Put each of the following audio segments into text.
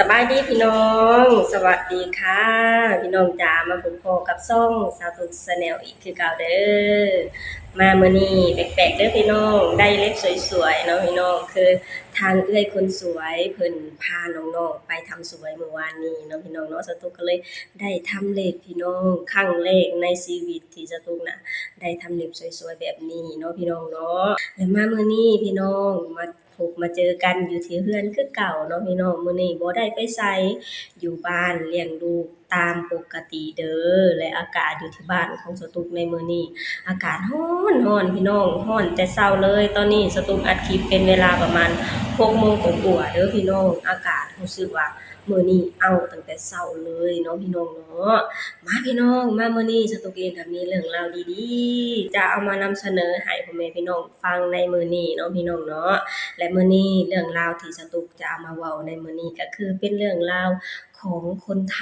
ສະບາຍດີພີ່ນ້ອງ ສະຫວັດດີຄ່ະພີ່ນ້ອງຈ໋າ ມາພົບພໍ້ກັບຊ່ອງສາວຕຸກ Channel ອີກຄືເກົ່າເດີ້. ມາມື້ນີ້ແປກໆເດີ້ພີ່ນ້ອງ ໄດ້ເລັບສວຍໆເນາະພີ່ນ້ອງ ຄືທາງເອື້ອຍຄົນສວຍເພິ່ນພານ້ອງໆໄປທຳສວຍມື້ວານນີ້ເນາະພີ່ນ້ອງເນາະ ສາວຕຸກກໍເລີຍໄດ້ທຳເລັບພີ່ນ້ອງ ຄັ້ງແລກໃນຊີວິດທີ່ສາວຕຸກນະໄດ້ທຳເລັບສວຍໆແບບນີ້ເນາະພີ່ນ້ອງເນາະ. ແລະມາມື້ນີ້ພີ່ນ້ອງມາ ພົບມາເຈີກັນຢູ່ທີ່ເຮືອນຄືເກົ່າເນາະພີ່ນ້ອງ ມື້ນີ້ບໍ່ໄດ້ໄປໃສ ຢູ່ບ້ານລ້ຽງລູກຕາມປົກກະຕິເດີ້. ແລະອາກາດຢູ່ທີ່ບ້ານຂອງສາວຕຸກໃນມື້ນີ້ ອາກາດຮ້ອນໆ ພີ່ນ້ອງ ຮ້ອນແຕ່ເຊົ້າເລີຍ. ຕອນນີ້ສາວຕຸກອັດຄລິບເປັນເວລາປະມານຫົກໂມງກວ່າໆເດີ້ພີ່ນ້ອງ ອາກາດຮູ້ສຶກວ່າມື້ນີ້ເອົ້າຕັ້ງແຕ່ເຊົ້າເລີຍເນາະພີ່ນ້ອງເນາະ. ມາພີ່ນ້ອງ ມາມື້ນີ້ສາວຕຸກເອງກໍມີເລື່ອງລາວດີໆ ຈະເອົາມານຳສະເໜີໃຫ້ພໍ່ແມ່ພີ່ນ້ອງ ຟັງໃນມື້ນີ້ເນາະພີ່ນ້ອງເນາະ. ແລະມື້ນີ້ເລື່ອງລາວທີ່ສາວຕຸກຈະເອົາມາເວົ້າໃນມື້ນີ້ ກໍຄືເປັນເລື່ອງລາວຂອງຄົນໄທ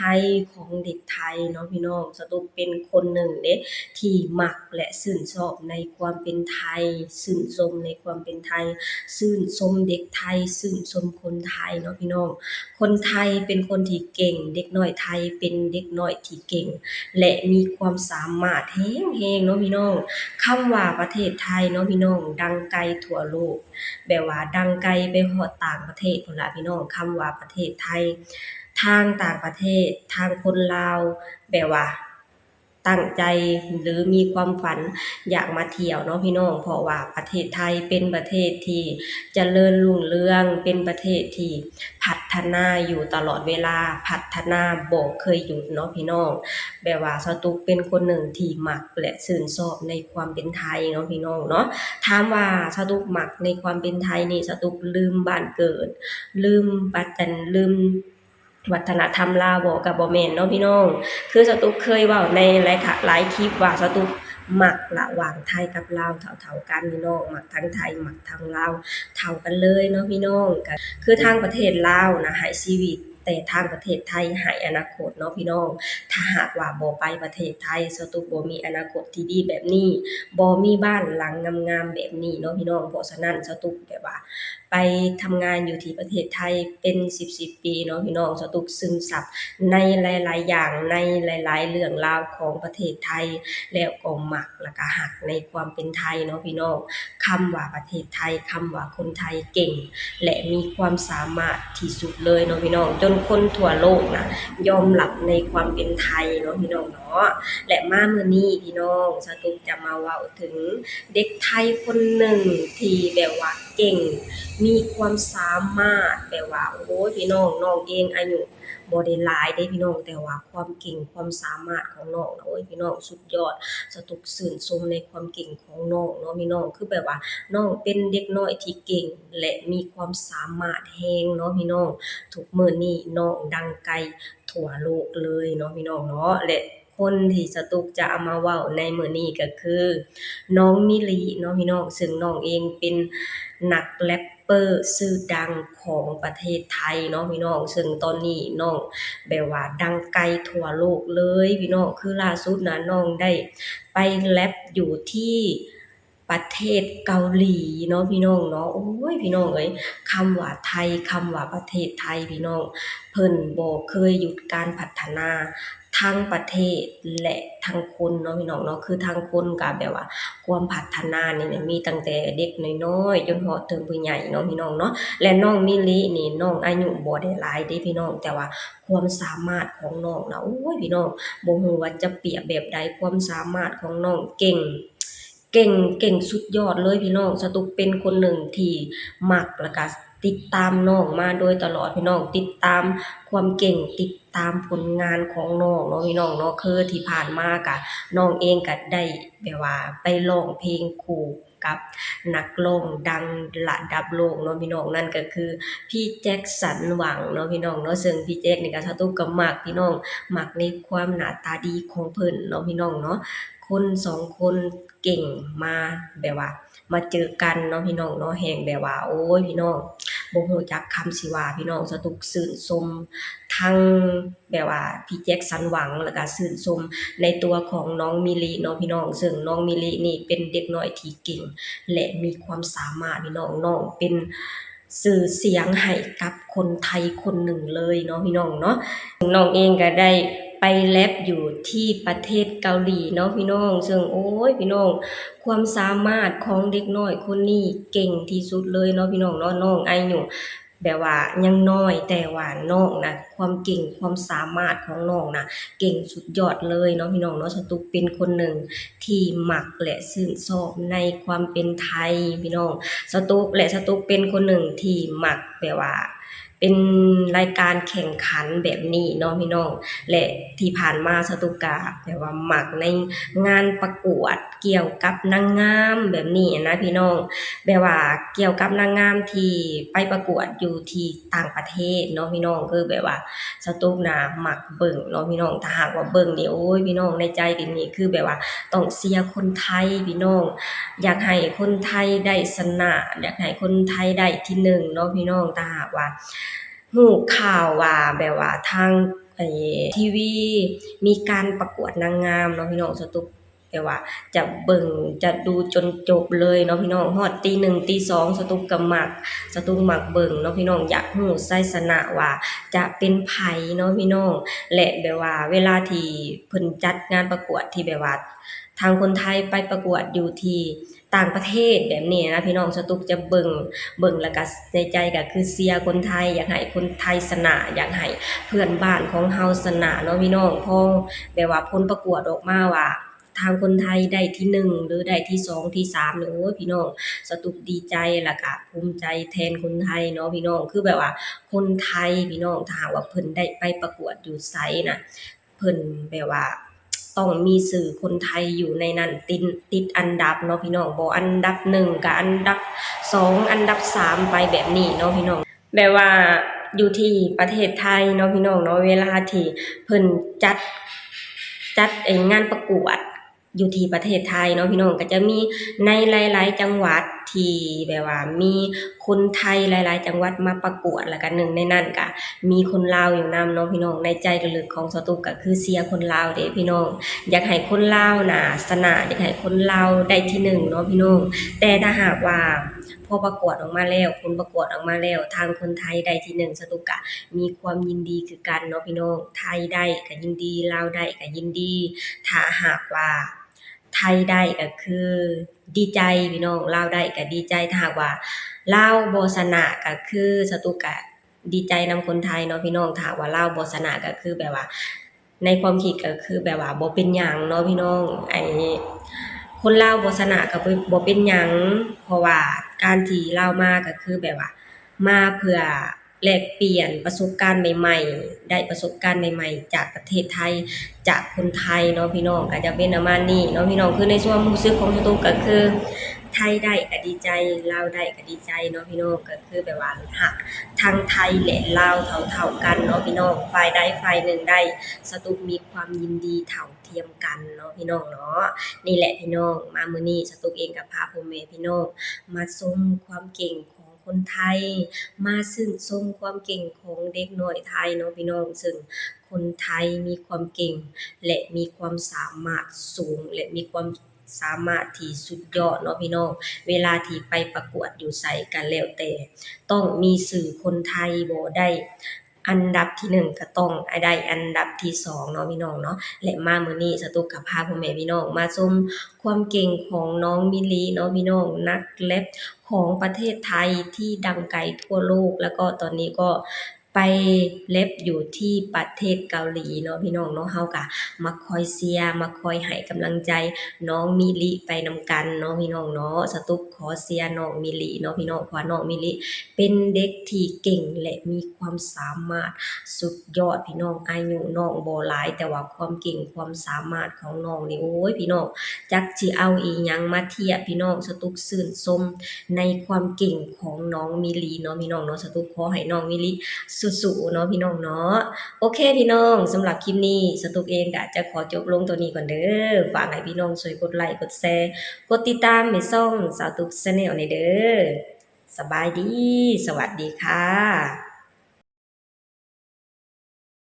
ຂອງເດັກໄທເນາະພີ່ນ້ອງ. ສາວຕຸກເປັນຄົນໜຶ່ງເດ້ທີ່ມັກ ແລະຊື່ນຊອບໃນຄວາມເປັນໄທ ຊື່ນຊົມໃນຄວາມເປັນໄທ ຊື່ນຊົມເດັກໄທ ຊື່ນຊົມຄົນໄທເນາະພີ່ນ້ອງ. ຄົນໄທເປັນຄົນທີ່ເກັ່ງ ເດັກນ້ອຍໄທເປັນເດັກນ້ອຍທີ່ເກັ່ງ ແລະມີຄວາມສາມາດແຮງໆເນາະພີ່ນ້ອງ. ຄຳວ່າປະເທດໄທເນາະພີ່ນ້ອງ ດັງໄກທົ່ວໂລກ ແບບວ່າດັງໄກໄປຮອດຕ່າງປະເທດພຸ້ນລະພີ່ນ້ອງ. ຄຳວ່າປະເທດໄທ ທາງຕ່າງປະເທດ ທາງຄົນລາວ ແບບວ່າຕັ້ງໃຈ ຫຼື ມີຄວາມຝັນຢາກມາທ່ຽວເນາະພີ່ນ້ອງ ເພາະວ່າປະເທດໄທເປັນປະເທດທີ່ຈະເລີນຮຸ່ງເຮືອງ ເປັນປະເທດທີ່ພັດທະນາຢູ່ຕະຫຼອດເວລາ ພັດທະນາບໍ່ເຄີຍຢຸດເນາະພີ່ນ້ອງ. ແບບວ່າສາວຕຸກເປັນຄົນໜຶ່ງທີ່ມັກ ແລະຊື່ນຊອບໃນຄວາມເປັນໄທເນາະພີ່ນ້ອງເນາະ. ຖາມວ່າສາວຕຸກມັກໃນຄວາມເປັນໄທນີ້ ສາວຕຸກລືມບ້ານເກີດ ລືມປະ ອັນ ລືມ ວັດທະນະທຳລາວບໍ່ ກໍບໍ່ແມ່ນເນາະພີ່ນ້ອງ. ຄືສາວຕຸກເຄີຍເວົ້າໃນຫຼາຍຄະ ຫຼາຍຄລິບວ່າສາວຕຸກມັກລະຫວ່າງໄທກັບລາວເທົ່າໆກັນພີ່ນ້ອງ ມັກທັງໄທມັກທັງລາວເທົ່າກັນເລີຍເນາະພີ່ນ້ອງ. ກໍຄືທາງປະເທດລາວນະໃຫ້ຊີວິດ ແຕ່ທາງປະເທດໄທໃຫ້ອະນາຄົດເນາະພີ່ນ້ອງ. ຖ້າຫາກວ່າບໍ່ໄປປະເທດໄທ ສາວຕຸກບໍ່ມີອະນາຄົດທີ່ດີແບບນີ້ ບໍ່ມີບ້ານຫຼັງງາມໆແບບນີ້ເນາະພີ່ນ້ອງ. ເພາະສະນັ້ນສາວຕຸກແບບວ່າ ໄປທຳງານຢູ່ທີ່ປະເທດໄທເປັນສິບໆປີເນາະພີ່ນ້ອງ ສາວຕຸກຊຶມຊັບໃນຫຼາຍໆຢ່າງ ໃນຫຼາຍໆເລື່ອງລາວຂອງປະເທດໄທ ແລ້ວກໍມັກ ແລ້ວກໍຮັກໃນຄວາມເປັນໄທເນາະພີ່ນ້ອງ. ຄຳວ່າປະເທດໄທ ຄຳວ່າຄົນໄທເກັ່ງ ແລະມີຄວາມສາມາດທີ່ສຸດເລີຍເນາະພີ່ນ້ອງ ຈົນຄົນທົ່ວໂລກນະຍອມຮັບໃນຄວາມເປັນໄທເນາະພີ່ນ້ອງເນາະ. ແລະມາມື້ນີ້ພີ່ນ້ອງ ສາວຕຸກຈະມາເວົ້າເຖິງເດັກໄທຄົນໜຶ່ງທີ່ແບບວ່າ ເກັ່ງ ມີຄວາມສາມາດ ແບບວ່າ ໂອ້ຍ ພີ່ນ້ອງ ນ້ອງເອງອາຍຸບໍ່ໄດ້ຫຼາຍເດ້ພີ່ນ້ອງ ແຕ່ວ່າຄວາມເກັ່ງ ຄວາມສາມາດຂອງນ້ອງນະ ໂອ້ຍ ພີ່ນ້ອງ ສຸດຍອດ. ສາວຕຸກຊື່ນຊົມໃນຄວາມເກັ່ງຂອງນ້ອງເນາະພີ່ນ້ອງ ຄືແບບວ່ານ້ອງເປັນເດັກນ້ອຍທີ່ເກັ່ງ ແລະມີຄວາມສາມາດແຮງເນາະພີ່ນ້ອງ. ທຸກມື້ນີ້ນ້ອງດັງໄກທົ່ວໂລກເລີຍເນາະພີ່ນ້ອງເນາະ ແລະ ຄົນທີ່ສາວຕຸກຈະເອົາມາເວົ້າໃນມື້ນີ້ກໍຄື ນ້ອງມິລິເນາະພີ່ນ້ອງ ເຊິ່ງນ້ອງເອງເປັນນັກແຣັບເປີຊື່ດັງຂອງປະເທດໄທເນາະພີ່ນ້ອງ ເຊິ່ງຕອນນີ້ນ້ອງແບບວ່າດັງໄກທົ່ວໂລກເລີຍພີ່ນ້ອງ. ຄືລ່າສຸດນະ ນ້ອງໄດ້ໄປແຣັບຢູ່ທີ່ ປະເທດເກົາຫຼີເນາະພີ່ນ້ອງເນາະ. ໂອ້ຍ ພີ່ນ້ອງເອີຍ ຄຳວ່າໄທ ຄຳວ່າປະເທດໄທພີ່ນ້ອງ ເພິ່ນບໍ່ເຄີຍຢຸດການພັດທະນາທັງປະເທດ ແລະ ທັງຄົນເນາະພີ່ນ້ອງເນາະ. ຄືທັງຄົນກໍແບບວ່າຄວາມພັດທະນານີ້ນະ ມີຕັ້ງແຕ່ເດັກນ້ອຍໆ ຈົນຮອດເຖິງຜູ້ໃຫຍ່ເນາະພີ່ນ້ອງເນາະ. ແລະ ນ້ອງມິລິນີ້ ນ້ອງອາຍຸບໍ່ໄດ້ຫຼາຍເດ້ພີ່ນ້ອງ ແຕ່ວ່າຄວາມສາມາດຂອງນ້ອງນະ ໂອ້ຍ ພີ່ນ້ອງ ບໍ່ຮູ້ວ່າຈະປຽບແບບໃດ ຄວາມສາມາດຂອງນ້ອງເກັ່ງ ເກັ່ງ ເກັ່ງສຸດຍອດເລີຍພີ່ນ້ອງ. ສາວຕຸກເປັນຄົນໜຶ່ງທີ່ມັກ ແລ້ວກະຕິດຕາມນ້ອງມາໂດຍຕະຫຼອດພີ່ນ້ອງ ຕິດຕາມຄວາມເກັ່ງ ຕິດຕາມຜົນງານຂອງນ້ອງເນາະພີ່ນ້ອງເນາະ. ຄືທີ່ຜ່ານມາກະ ນ້ອງເອງກະໄດ້ແບບວ່າໄປຮ້ອງເພງຄູ່ກັບນັກຮ້ອງດັງລະດັບໂລກເນາະພີ່ນ້ອງ ນັ້ນກະຄື ພີ່ແຈັກສັນຫວັງເນາະພີ່ນ້ອງເນາະ. ເຊິ່ງພີ່ແຈັກນີ້ກະ ສາວຕຸກກະມັກພີ່ນ້ອງ ມັກໃນຄວາມໜ້າຕາດີຂອງເພິ່ນເນາະພີ່ນ້ອງເນາະ. ຄົນສອງຄົນເກັ່ງມາ ແບບວ່າມາເຈີກັນເນາະພີ່ນ້ອງເນາະ ແຮ່ງແບບວ່າ ໂອ້ຍ ພີ່ນ້ອງ ບໍ່ຮູ້ຈັກຄຳຊິວ່າພີ່ນ້ອງ. ສາວຕຸກຊື່ນຊົມທັງແບບວ່າພີ່ແຈັກສັນຫວັງ ແລ້ວກະຊື່ນຊົມໃນຕົວຂອງນ້ອງມິລິເນາະພີ່ນ້ອງ ເຊິ່ງນ້ອງມິລິນີ້ເປັນເດັກນ້ອຍທີ່ເກັ່ງ ແລະ ມີຄວາມສາມາດພີ່ນ້ອງ. ນ້ອງເປັນຊື່ສຽງໃຫ້ກັບ ຄົນໄທຄົນໜຶ່ງເລີຍເນາະພີ່ນ້ອງເນາະ. ນ້ອງເອງກໍໄດ້ໄປແລັບຢູ່ທີ່ປະເທດເກົາຫຼີເນາະພີ່ນ້ອງ, ເຊິ່ງ ໂອ້ຍ ພີ່ນ້ອງ ຄວາມສາມາດຂອງເດັກນ້ອຍຄົນນີ້ເກັ່ງທີ່ສຸດເລີຍເນາະພີ່ນ້ອງເນາະ. ນ້ອງອາຍຸແບບວ່າຍັງນ້ອຍ ແຕ່ວ່ານ້ອງນະ ຄວາມເກັ່ງຄວາມສາມາດຂອງນ້ອງນະ ເກັ່ງສຸດຍອດເລີຍເນາະພີ່ນ້ອງເນາະ. ສະຕຸກເປັນຄົນໜຶ່ງທີ່ມັກ ແລະ ຊື່ນຊອບໃນຄວາມເປັນໄທພີ່ນ້ອງ. ສະຕຸກ ແລະ ສະຕຸກເປັນຄົນໜຶ່ງທີ່ມັກແບບວ່າ ເປັນລາຍການແຂ່ງຂັນແບບນີ້ເນາະພີ່ນ້ອງ ແລະ ທີ່ຜ່ານມາສະຕຸກກະແບບວ່າມັກໃນງານປະກວດກ່ຽວກັບນາງງາມແບບນີ້ນະພີ່ນ້ອງ, ແບບວ່າກ່ຽວກັບນາງງາມທີ່ໄປປະກວດຢູ່ທີ່ຕ່າງປະເທດເນາະພີ່ນ້ອງ. ຄືແບບວ່າສະຕຸກນະມັກເບິ່ງເນາະພີ່ນ້ອງ, ຖ້າຫາກວ່າເບິ່ງນີ້ ໂອ້ຍ ພີ່ນ້ອງ ໃນໃຈນີ້ຄືແບບວ່າຕ້ອງເຊຍຄົນໄທພີ່ນ້ອງ, ຢາກໃຫ້ຄົນໄທໄດ້ຊະນະ ຢາກໃຫ້ຄົນໄທໄດ້ທີໜຶ່ງເນາະພີ່ນ້ອງ. ຖ້າຫາກວ່າ ຮູ້ຂ່າວວ່າແບບວ່າທາງ ໄອ້ ທີວີ ມີການປະກວດນາງງາມເນາະພີ່ນ້ອງ, ສະຕຸກແບບວ່າຈະເບິ່ງ ຈະດູຈົນຈົບເລີຍເນາະພີ່ນ້ອງ. ຮອດຕີໜຶ່ງຕີສອງ ສະຕຸກກໍມັກ, ສະຕຸກມັກເບິ່ງເນາະພີ່ນ້ອງ, ຢາກຮູ້ໄຊຊະນະວ່າຈະເປັນໃຜເນາະພີ່ນ້ອງ. ແລະ ແບບວ່າເວລາທີ່ເພິ່ນຈັດງານປະກວດທີ່ແບບວ່າ ທາງຄົນໄທໄປປະກວດຢູ່ທີ່ຕ່າງປະເທດແບບນີ້ນະພີ່ນ້ອງ, ສະຕຸກຈະເບິ່ງ ເບິ່ງແລ້ວກະໃນໃຈກະຄືເຊຍຄົນໄທ, ຢາກໃຫ້ຄົນໄທຊະນະ, ຢາກໃຫ້ເພື່ອນບ້ານຂອງເຮົາຊະນະເນາະພີ່ນ້ອງ. ພໍແບບວ່າຜົນປະກວດອອກມາວ່າທາງຄົນໄທໄດ້ທີໜຶ່ງ ຫຼື ໄດ້ທີສອງ ທີສາມນີ້ ໂອ້ຍ ພີ່ນ້ອງ ສະຕຸກດີໃຈ ແລ້ວກະພູມໃຈແທນຄົນໄທເນາະພີ່ນ້ອງ. ຄືແບບວ່າຄົນໄທພີ່ນ້ອງ ຖ້າຫາກວ່າເພິ່ນໄດ້ໄປປະກວດຢູ່ໃສນະ ເພິ່ນແບບວ່າຕ້ອງມີຊື່ຄົນໄທຢູ່ໃນນັ້ນ ຕິດ ຕິດອັນດັບເນາະພີ່ນ້ອງ, ບໍ່ອັນດັບໜຶ່ງກໍອັນດັບສອງ ອັນດັບສາມໄປແບບນີ້ເນາະພີ່ນ້ອງ. ແບບວ່າຢູ່ທີ່ປະເທດໄທເນາະພີ່ນ້ອງເນາະ, ເວລາທີ່ເພິ່ນຈັດ ຈັດໄອ້ງານປະກວດຢູ່ທີ່ປະເທດໄທເນາະພີ່ນ້ອງ, ກໍຈະມີໃນຫຼາຍໆຈັງຫວັດທີ່ແບບວ່າມີຄົນໄທຫຼາຍໆຈັງຫວັດມາປະກວດ, ແລ້ວກໍໜຶ່ງໃນນັ້ນກໍ ມີຄົນລາວຢູ່ນຳເນາະພີ່ນ້ອງ. ໃນໃຈເລິກໆຂອງສະຕຸກກໍຄືເຊຍຄົນລາວເດ້ພີ່ນ້ອງ, ຢາກໃຫ້ຄົນລາວນະຊະນະ, ຢາກໃຫ້ຄົນລາວໄດ້ທີໜຶ່ງເນາະພີ່ນ້ອງ. ແຕ່ຖ້າຫາກວ່າພໍປະກວດອອກມາແລ້ວ ຜົນປະກວດອອກມາແລ້ວ ທາງຄົນໄທໄດ້ທີໜຶ່ງ ສະຕຸກກະມີຄວາມຍິນດີຄືກັນເນາະພີ່ນ້ອງ. ໄທໄດ້ກະຍິນດີ, ລາວໄດ້ກະຍິນດີ. ຖ້າຫາກວ່າໄທໄດ້ກໍຄືດີໃຈພີ່ນ້ອງ, ລາວໄດ້ກະດີໃຈ. ຖ້າຫາກວ່າລາວບໍ່ຊະນະກໍຄືສະຕຸກກະ ດີໃຈນຳຄົນໄທເນາະພີ່ນ້ອງ. ຖ້າວ່າລາວບໍ່ຊະນະກໍຄືແບບວ່າ ໃນຄວາມຄິດກໍຄືແບບວ່າບໍ່ເປັນຫຍັງເນາະພີ່ນ້ອງ, ໄອ້ຄົນລາວບໍ່ຊະນະກໍບໍ່ ບໍ່ເປັນຫຍັງ, ເພາະວ່າການທີ່ລາວມາກໍຄືແບບວ່າມາເພື່ອແລກປ່ຽນປະສົບການໃໝ່ໆ ໄດ້ປະສົບການໃໝ່ໆຈາກປະເທດໄທ ຈາກຄົນໄທເນາະພີ່ນ້ອງ. ກໍຈະເປັນປະມານນີ້ເນາະພີ່ນ້ອງ, ຄືໃນສ່ວນຄວາມຮູ້ສຶກຂອງສະຕຸກກໍຄື ໄທໄດ້ກໍດີໃຈ ລາວໄດ້ກໍດີໃຈເນາະພີ່ນ້ອງ. ກໍຄືແບບວ່າຮັກທັງໄທ ແລະ ລາວເທົ່າໆກັນເນາະພີ່ນ້ອງ, ຝ່າຍໃດຝ່າຍໜຶ່ງໄດ້ ສະຕຸກມີຄວາມຍິນດີເທົ່າທຽມກັນເນາະພີ່ນ້ອງເນາະ. ນີ້ແຫຼະພີ່ນ້ອງ, ມາມື້ນີ້ສະຕຸກເອງກໍພາພໍ່ແມ່ພີ່ນ້ອງມາຊົມຄວາມເກັ່ງຂອງຄົນໄທ, ມາຊື່ນຊົມຄວາມເກັ່ງຂອງເດັກນ້ອຍໄທເນາະພີ່ນ້ອງ, ເຊິ່ງຄົນໄທມີຄວາມເກັ່ງ ແລະ ມີຄວາມສາມາດສູງ ແລະ ມີຄວາມ ສາມາດທີ່ສຸດຍອດເນາະພີ່ນ້ອງ. ເວລາທີ່ໄປປະກວດຢູ່ໃສກໍແລ້ວແຕ່ ຕ້ອງມີຊື່ຄົນໄທ, ບໍ່ໄດ້ອັນດັບທີໜຶ່ງກໍຕ້ອງໃຫ້ໄດ້ອັນດັບທີສອງເນາະພີ່ນ້ອງເນາະ. ແລະ ມາມື້ນີ້ສະຕຸກກໍພາພໍ່ແມ່ພີ່ນ້ອງມາຊົມຄວາມເກັ່ງຂອງນ້ອງມິລິເນາະພີ່ນ້ອງ, ນັກແລັບຂອງປະເທດໄທທີ່ດັງໄກທົ່ວໂລກ ແລ້ວກໍຕອນນີ້ກໍ ໄປແລັບຢູ່ທີ່ປະເທດເກົາຫຼີເນາະພີ່ນ້ອງເນາະ. ເຮົາກະມາຄອຍເຊຍ ມາຄອຍໃຫ້ກຳລັງໃຈນ້ອງມິລິໄປນຳກັນເນາະພີ່ນ້ອງເນາະ. ສະຕຸກຂໍເຊຍນ້ອງມິລິເນາະພີ່ນ້ອງ, ເພາະວ່ານ້ອງມິລິເປັນເດັກທີ່ເກັ່ງ ແລະ ມີຄວາມສາມາດສຸດຍອດພີ່ນ້ອງ. ອາຍຸນ້ອງບໍ່ຫຼາຍ ແຕ່ວ່າຄວາມເກັ່ງ ຄວາມສາມາດຂອງນ້ອງນີ້ ໂອ້ຍ ພີ່ນ້ອງ ຈັກຊິເອົາອີ່ຫຍັງມາທຽບພີ່ນ້ອງ. ສະຕຸກຊື່ນຊົມ ໃນຄວາມເກັ່ງຂອງນ້ອງມິລິເນາະພີ່ນ້ອງເນາະ. ສະຕຸກຂໍໃຫ້ນ້ອງມິລິສູ້ໆເນາະພີ່ນ້ອງເນາະ. ໂອເຄພີ່ນ້ອງ, ສຳລັບຄລິບນີ້ສະຕຸກເອງກະຈະຂໍຈົບລົງເທົ່ານີ້ກ່ອນເດີ. ຝາກໃຫ້ພີ່ນ້ອງຊ່ວຍກົດໄລ ກົດແຊ ກົດຕິດຕາມໃນຊ່ອງສາວຕຸກ Channel ແດ່ເດີ. ສະບາຍດີ, ສະຫວັດດີຄ່ະ.